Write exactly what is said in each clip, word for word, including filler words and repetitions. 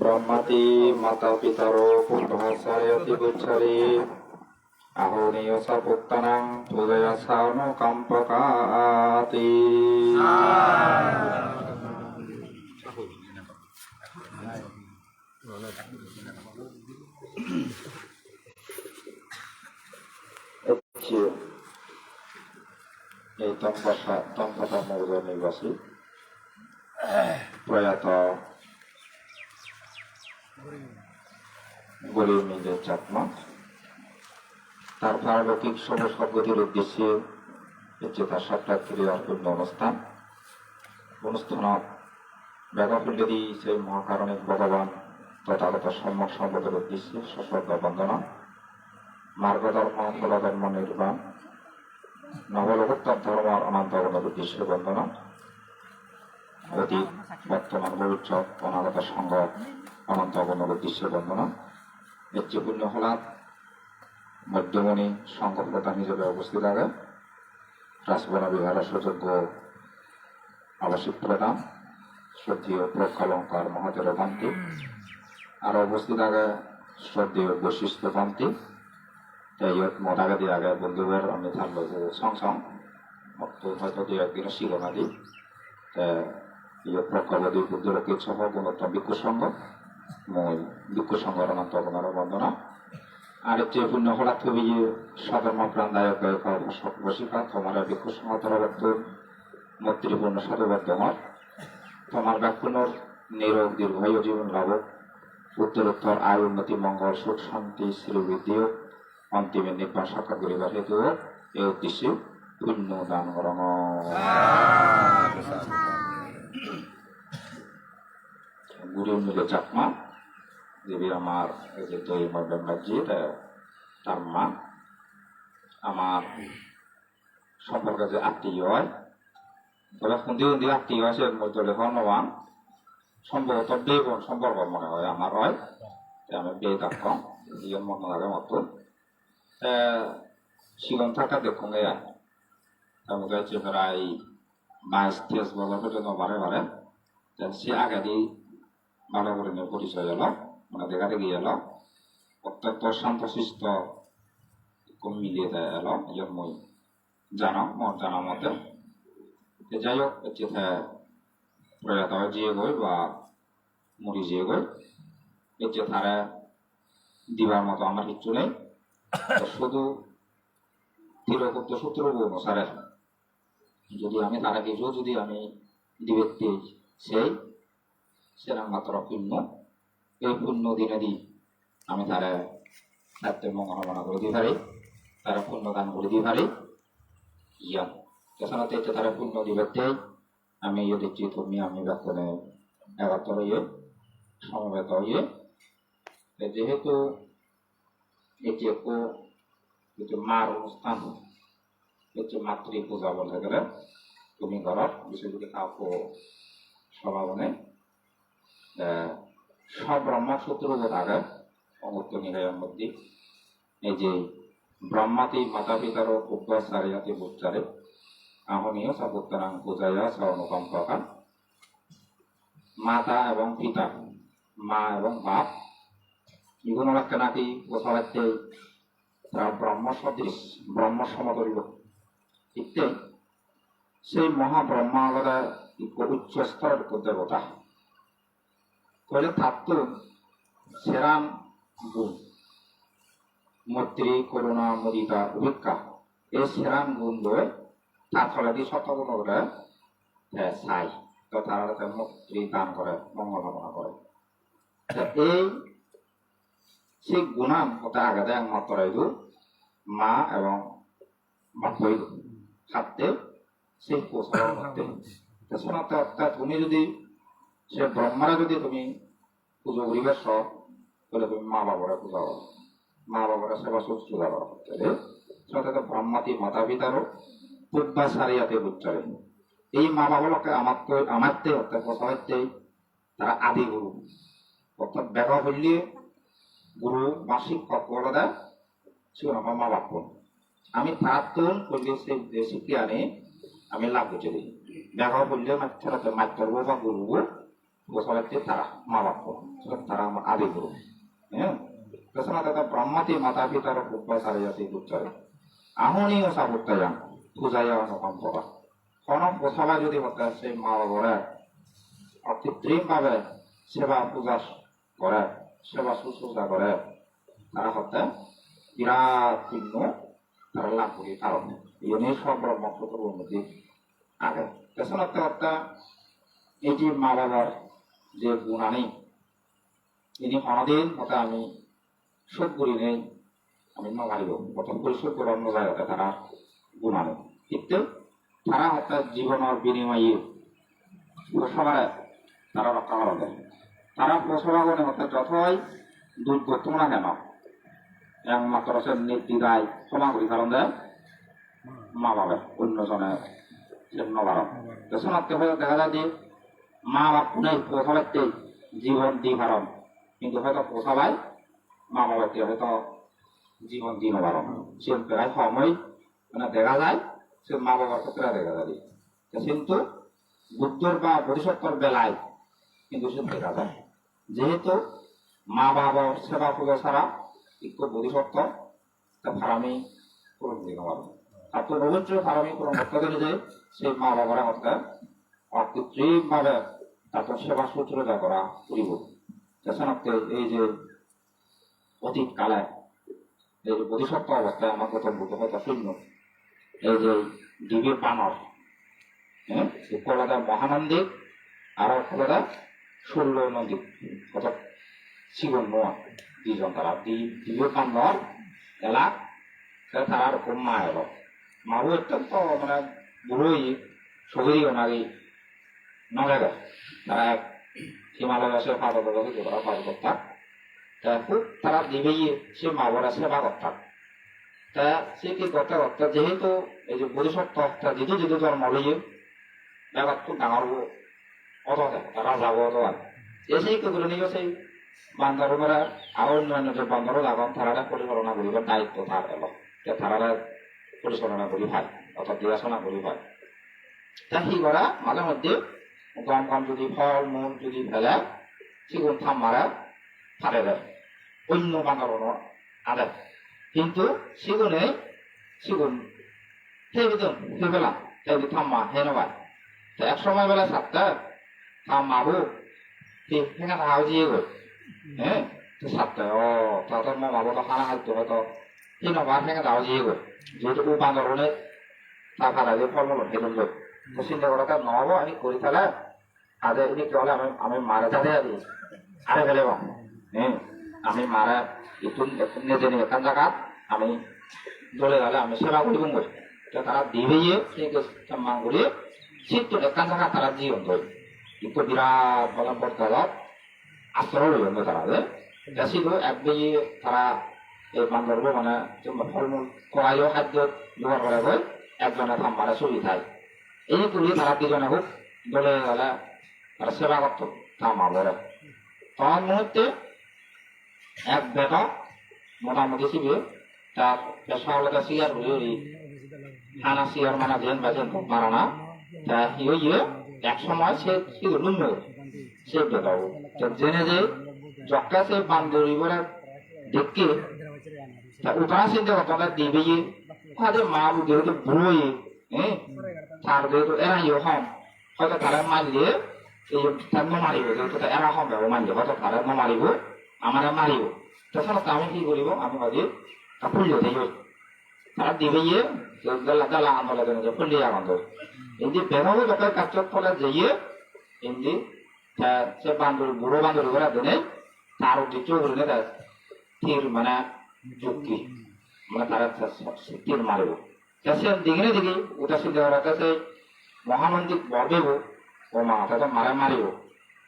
Brahmati mata pitaro pubbacariati buccare, ahuneyya ca puttanang pujeyya ca anukampaka ati. Ecche ei Tompasa, Tompata Mauja nibasi proyato Guri Mile Chakma, tar paralokik sobo sodgotir uddecche ecche tar sraddho kriyar punyo onusthan. Onusthanot bego pulledi sei Mohakarunik Bhogoban Tothagoto Sommok Sombuddhor uddecche sosroddha bondona, margo dhormo, pholo dhormo, nirban, nobolokottor dhormor ononto gunor uddecche bondona, otit, bortoman, bobissot, onagoto songho ononto gunor uddecche bondona. Ecche punyo holat moddhomoni songho prodhan hijebe ubosthit age Rajbana Biharo sujoggo abasik prodhan, sroddheyo Proggalongkar Mahathero Bhante, aro ubosthit age sroddheyo Boisistho Bhante. Te iyot mo dagedi age bondhubor, ami tar loi song song, mottun hoito dui ek dino sigon adi. Te iyot Proggalongkar Buddho Rokkit soho gunottom bhikkhu songho, mui bhikkhu songhor ononto gunor bondona. Ar ecche punyo holat hobiye sodhormo pran dayok dayika, upasok upasika, tomare bhikkhu songho torobottun moitri punyo sadhubad dongor. Tomar bekkunor nirog dirghayu jibon lab ok, uttorottor ayu unnoti mongol suk santi sribriddhi ok, ontime nibban sakkat guribar hetu ok, ei uddecche punyo dan gorongor. Guri Mile Chakma, jibe amar ei je doi mor bembajji, te tar ma, amar somporke je attiyo oi, tole hundi hundi attiyo oi, siyen mui tole hobor no pang. Sombhoboto bhei bon somporko mone oi amar oi, te ami bhei dakkong, iyen mone lage mottun. Te sigon thakke dekkonge ai. Te mui do ecche prai bais teis bojor porjonto bare bare. Te se agedi bhalo gurinei porichoy elo, mane dega degi elo. Ottonto santo sisto ekko mile te elo, iyen mui janong, mor jana mote. Te jai hok, ecche te proyato oi jiyegoi ba muri jiyegoi. Ecche tare dibar moto amar hissu nei. Te sudu Tirokuddo sutro bo onusare jodi ami tare hissu jodi ami dibatte sei, sena matro punyo. Ei punyo dinedi ami tare satte mongol kamona guri di pari, tare punyo dan guri di pari. Iyan. Te senotte ecche tare punyo dibatte ami iyot ecche tumi ami bekkune egottor oye, somobeto oye. Te jehetu ecche ekko, ecche mar onusthan, ecche matri puja bolte gele tumi gorot, bisesori kakko sobabone, eh, sob Brahma sutro bot age, Anguttara Nikayor moddhe, ei je Brahmati mata pitaro pubbacariati buccare, ahuneyya ca puttanang pujeyya ca anukampaka. Mata ebong pita, ma ebong bap, igun olakke naki posabatte tara Brahma sodris, Brahma somodullo. Hitte sei Maha Brahma olode ikko uccho stor ikko debota. Toile tattun seran gun, moitri, koruna, mudita, upekka, ei seran gun loi ta toledi sotto gun olode te sai, to tarare te moitri dan gore, mongol kamona gore. Te ei se gunan hotte agede ekmatro idu ma ebong bappo idu. Hatte se posaron hotte. Te senotte hotte tumi jodi se Brahmare jodi tumi pujo guribar so, tole tumi ma babore pujo goro. Ma babore seba susurusa goro. Tole senotte to Brahmati mata pitaro pubbacariati buccare. Ei ma babo lokke amatte, amatte hotte posabatte tara adi guru. Orthat bego poille guru ba sikkok olode sigun ama ma bappun. Ami tarattun poille se, se sikkeyani ami lab gocchei de. Bego poille ma-, tara te mattor bo ba guru bo, Gosalatte tara, ma bappo, tara ama adi guru. Eh? Tasmata ta brahmati mata pitaro pubbasarayati puttare. Ahoni osa puttayang, pujaya osa pampora. Kono posaba jodi hotte se ma babore, okritrim bhabe seba puja gore, seba susurusa gore, tara hotte birat punyo tara lab guri paron. Iyeni sob Brahma Sutror moddhe age. Te senotte hotte ei je ma babar je gunani, ini honodin hotte ami sot gurinei ami no paribo. Hotte porisob gora no jai hotte tara gunani. Hitte tara hotte jibonor binimaye posabare tara rokka goronde. Tara posabagune hotte jotoi duj gotton na keno, ekmatro se nirdidai khoma guri paronde ma babe, onno jone sen no paron. Te senotte hoyto dega jai je ma bappune posabatte jibon di paron, hintu hoyto posabai ma babatte hoyto jibon di no paron. Siyen prai hom oi, mane dega jai, se ma babar khetre dega jai. Te hintu Buddhor ba Bodhisottor belai hintu siyen dega jai. Jehetu ma babor seba pujo sara ikko Bodhisotto te parami puron guri no pare. Tattun obossoi parami puron gorte gele je se ma babore hotte okritrim bhabe tattun seba susurusa gora puribo. Te senotte ei je otit kale ei je Bodhisotto obosta ama Gautam Buddho hoyto sunno. Ei je dibe banor, eh, ekko olode Mohanandik, aro ekko olode Sullo Nandik, hoyto sigon nuo, dijon tara, di-, dibe banor elak, te tarar ekko ma elo. Mabo ottonto mane buro oye, sogiri onagi no dege. Tara ek Himalaya se pado dogo hidi gora baj gottak. Te hub tara dibeye se mabore seba gottak. Te se ki gotte gotte jehetu ei je Bodhisotto te jidu jidu jormo loye, begottun dangor obo odo te, raja obo odo ar. Te se ki gurine yo sei bandor unore aro onno onno je bandor agon tarare porisalona guribar daitto tar elo. Te tarare porisalona guri pai, orthat degajona guri pai. Te hi gore, maje moddhe gom gom judi phol mul judi pele, sigun ta mare pare de. Onno bandor unor ade. Hintu sigune, sigun hei bidon, hei bela, hei bi ta ma hei no pai. Te ek somoy bele satte, ta ma bo, hi, henga ta hao jiye goi. Eh, te satte, o, ta to mo ma bo to hana haitto hoito, hi no pai henga ta hao jiye goi. Jehetu u bandor une ta pada je phol mul hei dun goi. Te sinde gora ta no obo, ani gori thale, ade ini ki ole ami, ami mare jade adi. Are bele ba. Hmm. Ami mare itun ekkan nejeni ekkan jagat ami dole dale ami seba guribong goi. Te tara dibeye se ke samman guri sittun ekkan jagat tara jiyon goi. Ikko birat bala bor jagat asro loyon goi tara de. Te sidu ek beye tara ei bandor bo mane jemba phol mul korayo haddo jogar gore goi. Ekjone ta mare subi thai. Ei guri tara dijone hub dole dale tara seba gotton ta ma bore. Ton muhutte ek bedo motamuti sibe ta pesa olode sigar guri guri hana sigar mana jen ba jen marana. Ta hi oye ek somoy se sigun unno se bedo. Te jene je jokke se bandori bore dekke ta utara sinde gotton ta dibeye hade ma bu jehetu buro oye. Eh, tar jehetu era yo hom, hoito tare marle, ei tar no maribo, jehetu ta era hom ebo marle, hoito tare no maribo, amare maribo. Te senotte ami hi guribo? Ami hoide ta pullo de yo. Tara dibeye, dala, dala andole dene je pulli agon do. Indi bego jokke gacchot tole jeye, indi te se bandor, buro bandor gore dene, tar uddiccho gurine te tir mane jukki, mane tara te se, se tir maribo. Te siyen digine digi, uta sinde gorette se Mohanandik bor bebo, o ma, te do mare maribo.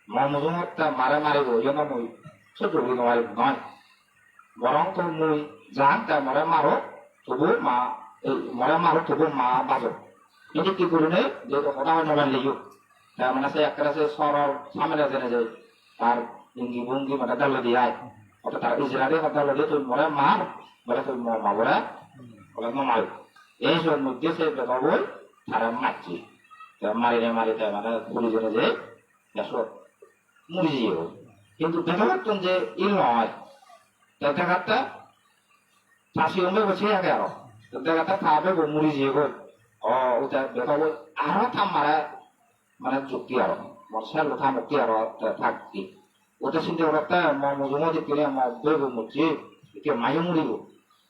Mo mujungot te mare maribo, iyen mui sojjo guri no paribong noi. Borong to mui jang te more maro, tobu ma, ei, more maro, tobu ma bajo. Indi ki gurine, je to hoda hoi no parle yo. Te mane se ekkere se sorol samele jene je, tar ingi bungi mane dalo di ai. Oto tar ijrade hoda lode tui more mar, bole tui mo ma bore, bole mo mar. Ei son moddhe se bedo boi tara macche. Te marine mari te mane puri jene je, te sot. muri jiyegoi. Hintu bedobottun je il noi. Te degatte ta sigon bebo se age aro. Te degatte ta bebo muri jiyegoi. O, ute bedobo aro ta mare mane jukti aro. Mor selo ta mukti aro te thakti. Ute sinde gorotte mo mujungo dikkene mo bebo mujje, ikke mayo muribo.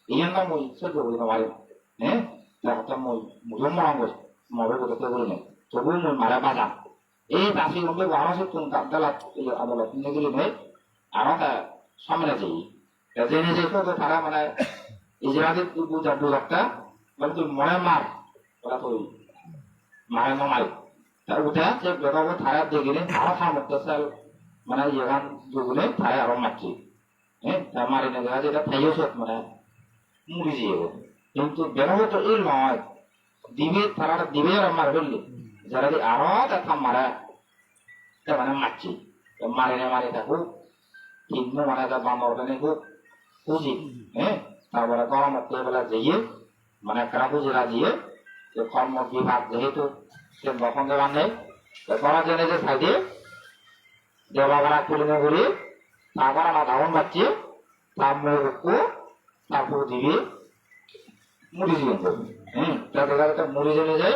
Iyan do mui sojjo guri no parim. Eh? Te hotte mui mujo morongoi. Mo bebo dokke gurinei. Tobu mui mare bajang. Ei ta sigon bebo aro settun ta dalat, iye, adolot nigili nei, aro te samne jeye. Te jeinei je sot tara mane ijiradi bu-, buja-, bujatte, bole tui more mar, bole tui mare no mari. Te ute se bedobo tare deginei aro ta motte sel mane iyegan dugunei tare aro macche. Eh, te marinei dega jai de teyo sot mane muri jeyegoi. Hintu bedobo to il noi. Dibe, tarare dibe aro mari felli. Jeredi aro te ta mare te mane macche. Te marinei mari te hub tinno mane te bandor bene hub huji. Eh, tar pore goromotte bele jeye, mane ekkena huji rajiye. Te kormo bibak jehetu, sen bo honde bannei. Te gorot jeinei je saide, deba bara kulinei guri, ta gorana dagon bacche, ta murukko, ta pu dibe, muri jeyegoi. Hmm, te dega jatte muri jeinei je,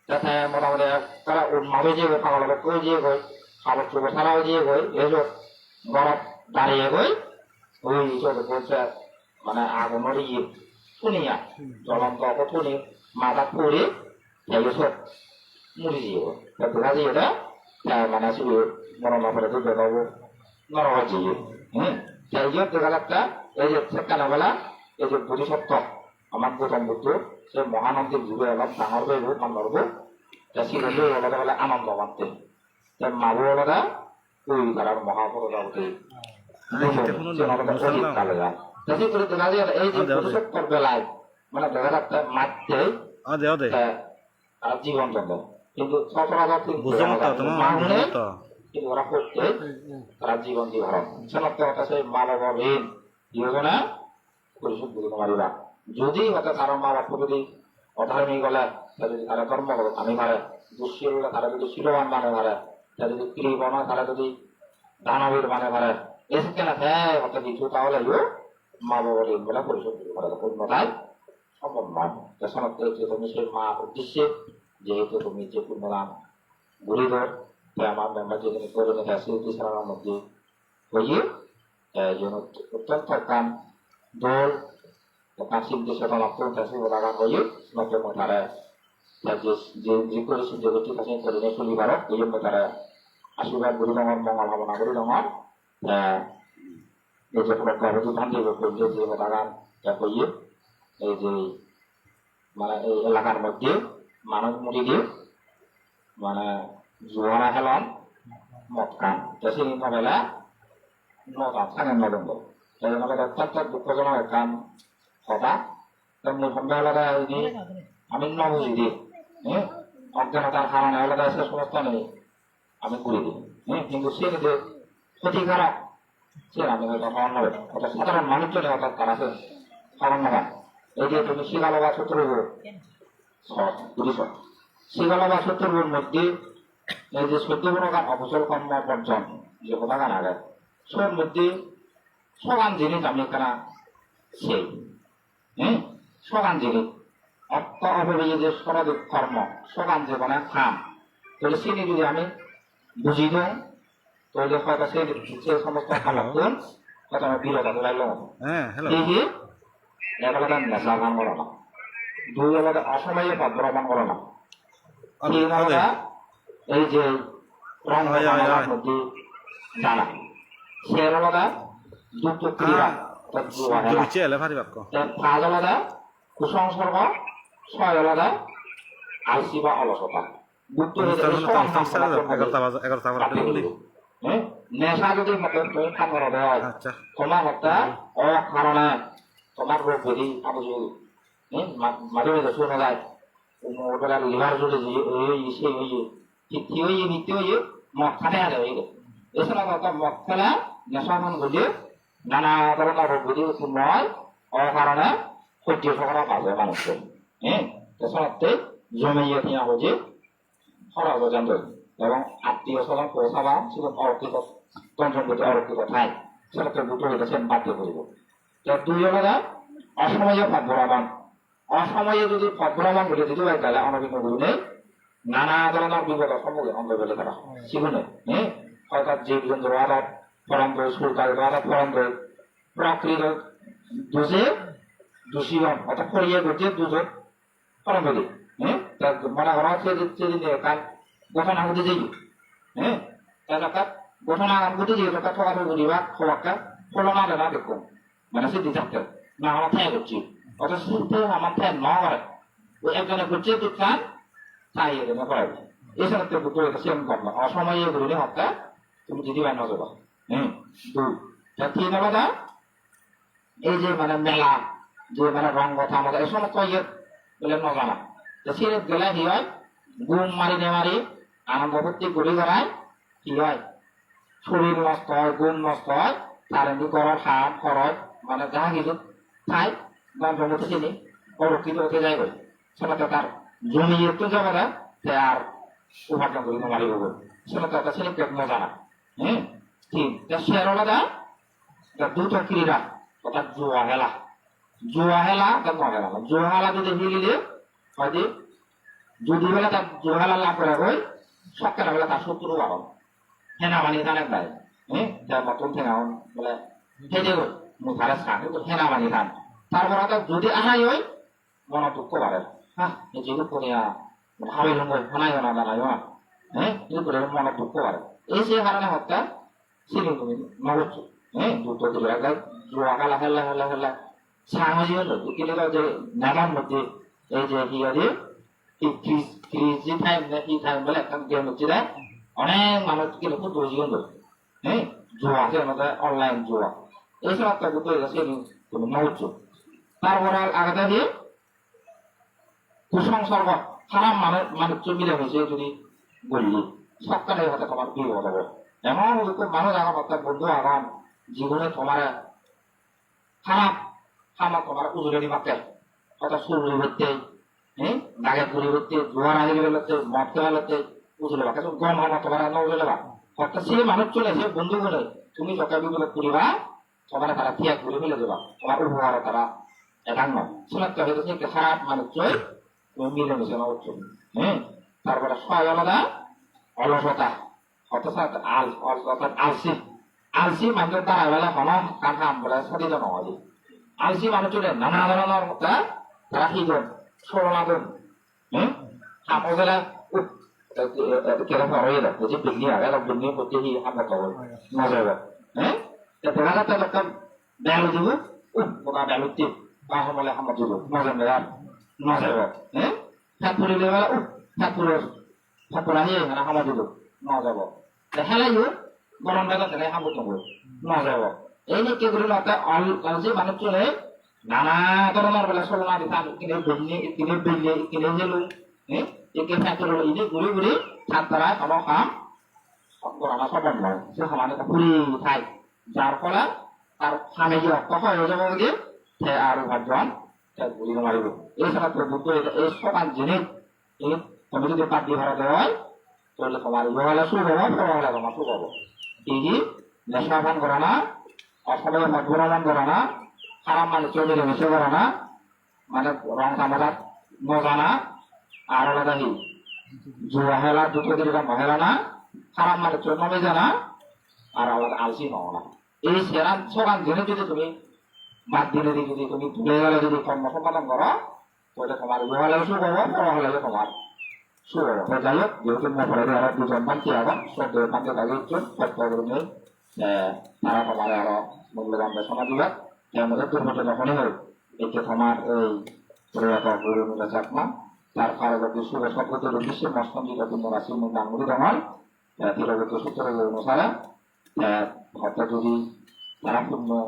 te te motamoti ekkere unmat oi jeyegoi, pagolo dokke oi jeyegoi, habor subor sara oi jeyegoi, ei sot gorot dariyegoi, oi sot ekko se mane agunor iye, tuni ai, jolonto ekko tuni, madat puri, te iyo sot muri jeyegoi. Te dega jeye de, te mane sibe morono pore duk degabo, norok jeye. Hmm. Te iyot dega jatte, ei je sekkene bele, ei je Bodhisattva, amar Gautam Buddho, se Mahanandir juge olok dangor bebo, bandor bo, te sibe loi olode bele Anando Bhante. Te mabo olode ui tarar Mahaprajapati. Ah, ete hono siyen olode loge ojit kale ai. Te sittun dega jai ei je ode, ode. Bodhisottor belai, mane dega jatte matte, ode, ode. Te tara jibon don don. Hintu sochorachor tin bujo dega motto, jai. Toma mane bujo motto. Hintu ora kotte tara jibon di paron. Senotte hotte sei mabo rin, iyot jone porisod guri no pariba. Jodi hotte tara ma bap jodi odharmik ole, te jodi tara dhormo gorot ani pare, dussil ole tara jodi siloban bane pare, te jodi kripon ole tara jodi danobir bane pare, ei sekkene te hotte hissu ta oleyo ma bap rin bole porisod guri pare, purno tai sombhob noi. Te senotte je tumi se ma uddisse, jehetu tumi je purno dan guri dor, te ama member je tumi guri ne te se uddisse moddhe hoye, te iyen ottonto ekkan dol, ekkan sinte sedonatto te se hodagan hoye, senotte mui tare te je, je, je guri sinte gocche te se gurinei soli parok, iyen mui tare ashirbad guri dongor, mongol hamona guri dongor. Te ei je Pragya Bodhi Bhante gocche je hodagan te hoye, ei je mane ei elakar moddhe manuj muri de, mane juara helon, mot kan. Te sini no pele no dan, sange no dongor. Te iyen olode ottento dukkojonok ekkan hoda. Te mui honne olode ini ami no buji de. Eh? Oggyanotar harone olode se somosto nei. Ami guri di. Hmm, hintu siyen je khotikarok, siyen ami hoyto hobor no pei. Hoyto sadharon manuchchune hoyto tara siyen hobor no pan. Ei je tumi Sigaloba Sutro bo, so, bujhiso. Sigaloba Sutro bor moddhe ei je soddo porogan okusol kormo borjon je hodagan age, sor moddhe sogan jinis ami ekkana sei. Hmm? Sogan jinis. Otto opobeye je soroduk kormo, sogan je bana ham. Tole sini jodi ami buji dong, tole hoyto se, se somosto hamottun hoyto ami birot oi lom. Heh, hello. Hi hi? Ek olode nesha pan gorana. Dui olode osomoye pod bhromon gorana. Tin olode ei je rong, oi, oi, oi, moddhe jana. Ser olode dukko kriya, ah, orthat juwa hela. Dui chele pari bakko. Te paj olode kusongsorgo, soy olode alsi ba olosota. Buddho hoide ei sogan ham egarota baje, egarota baje. Eh? Nesha jodi hotte tumi pan gorode oi. Accha. Tomar hotte o karone tomar rog bedi abuju. Eh? Ma-, maje maje suno jai. Umor bela liver jole je, ei, ei, se, ei, ei. Pitti oye, pitti oye, mot hade hade oye. Ei somoy to mot hele, nesha pan golle, nana dhoronor rog bedi utponno oi, o karone hojje sokora baje manuchchun. Eh, te senotte jomeye tiya hojje, hora bojan doi. ebong attiyo sojon po saba sigun orokkito, dhon sompotti orokkito thai, sedokke buddho hoide sen bad diye puribo. Te dui olode osomoye pod bhromon. Osomoye jodi pod bhromon guri jodi oi tale onobinno gurinei nana dhoronor bipodo sommukhino oi bele tara. Sigune, eh? Orthat jib jontur adot poron doi, sur gajor adot poron doi, prokrito duje duji on, orthat poriye gojje dujot poron doi. Eh? Ta mone goro se, sedinne ekkan ghotona ghodi jeye. Eh? Ta ekkan ghotona ghodi jeye, ekkan thoga thogi guribak, hobakke, pholona dena bekkun. Mane siddhi thakte, na hono thai gocche. Othocho siddhi haman thai no gore. Oi ekjone gocche dukkan, thai ede no gore. Ei senotte Buddho hoide siyen gom noi. Osomoye gurinei hotte, tumi jidi bai no jeba. Hmm, dui. Ta tin olode, ei je mane mela, je mane rongo tamaja, ei somosto iyot bole no jana. Ta siyot gele hi oi? Gum mari ne mari, anondo phutti guri gorai, hi oi? Sorir nosto oi, gum nosto oi, tar indi goror ham, horoj, mane ja hissu thai, dhon sompotti sini orokkito oi jai goi. Senotte tar jomiyettun jebode, te ar uparjon guri no paribo goi. Senotte te sini pek no jana. Hmm? Tin, te ser olode, te duto krida, orthat jua hela. Jua hela, te no hela. Jua hela jodi helile, hoide, jodi bele te jua hela lab gore goi, sokkene bele tar sotru agon. Hena mani than ek dagi. Eh, te mottun tenga un bole, hede goi, mui tare sang, hintu hena mani than. Tar pore te jodi ahai oi, mono dukko bare. Ha, ei je dukko niya, mane habe lungoi, hana yo na, dana yo na. Eh, hintu guri mono dukko bare. Ei se harone hotte, sini tumi no goccho. Eh, dutto dibak gai, jua hela, hela, hela, hela. Sang oi jiyon do, ikkine do je nanan moddhe, ei je hi hoide, hi three G time ne hi time bole ekkan game hocche de, onek manuj ikkine huddo oi jiyon do. Eh, jua, se olode online jua. Ei senotte Buddho hoide sini tumi no goccho. Tar pore agede hi? Kusongsorgo, harap manu-, manuccho milemije jodi golle, sokkene hotte tomar bipod obo. Emon hotte manuj agon, orthat bondhu agon, jigune tomare harap hamot tomare ujule dibakke, hotte sur guribatte, eh, daget guribatte, jua hela helibatte, mot hebatte, ujule bakke, gom hamot tomare no ujule ba. Hotte se manucchune, se bondhugune, tumi jokke bipodot puriba, tomare tara tiyag guri fele diba, tomar upokarot tara edang noi. Senotte hoide sekke harap manucchoi tumi milemise no goccho. Hmm? Tar pore soi olode olosota. Orthat al-, al-, orthat alsi. Alsi manjor darai bele hono ekkan ham bole sadi do no oide. Alsi manucchune nana dhoronor motte tara hi don, solona don. Hmm? Ham oi gele, uh, eh, eh, eh, kere paro elo, ei je building age, elo building botte hi ham gotton? No jebo. Hmm? Te dega jatte ekkan bel udibo, uh, goda bel utte, ba homole ham udibo, no jembe ar, no jebo. Hmm? Pet purile bele, uh, pet puror, pet pura hi, mane ham udibo, no jebo. Te heleyo, gorom bego tele ham gotton goi. No jebo. Ei nikke guri lotte al-, alsi manucchune nana dhoronor bele solona di than, ikkine belle, ikkine belle, ikkine helung, eh? Ikke petrol ini guri guri than tara hono ham gorana sombhob noi. Se hamani ekka puri thai. Jar phole tar hame je okto hoy oi jabo guri, te ar uparjon te guri no paribo. Ei senotte Buddho ei sogan jinis, ei tumi jodi bad di paro de oi, tole tomar ihohale suk obo, porohale tomar suk obo. Hi hi? Nesha pan gorana, osomoye pod bhromon gorana, harap manuccho milemise gorana, mane rong tamaja no jana, ar olode hi? Jua hela, dutto krida no helana, harap manuccho no mijana, ar olode alsi no ona. Ei seran sogan jinis jodi tumi bad dinei di jodi tumi dole dale jodi kormo sompadon goro, tole tomar ihohaleyo suk obo, porohaleyo tomar suk obo. To jai hok, jehetu mo poredi aro dujon bhante agon, soddo bhante dagi ecchon, hosto gurinei, eh, tara tomare aro mulloban desona dibak. Te mui ekku hoto jokhoni hoi, ecche tomar ei proyato Guru Mira Chakma, tar pare jodi sugo sodgoto rudisye moston dilo punnyo rasi mui dan guri dongor, eh, Tiloboto Sutro onusare, te hotte jodi tara punno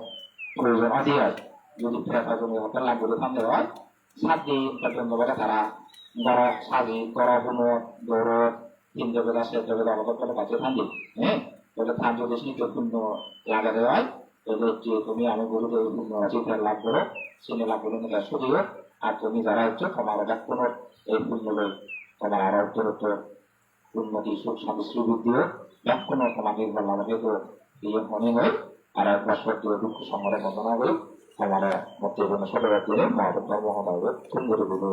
proyojon adi oi, jodi preto joni hotte lab guri thande oi, sat din porjonto bole tara goro saji, goro huno, doro, tin jobeda, ser jobeda olode bole bajje thandi, eh? Tole than jodi sinitte punno lagede oi, tole je tumi ami guru de punno rashi te lab goro, sini lab guri nile sudi oi, ar tumi jara eccho tomar bekkunor ei punno loi tomar aro uttor uttor unnoti, suk, santi, sribiddhi, bekkuno tomar nirban lab obo, iye hone hoi, ar ekbar sottiyo dukku songore bondona gori, tomare motte jone sodobat dire, ma dhormo hoda hobe, tum gori dibo.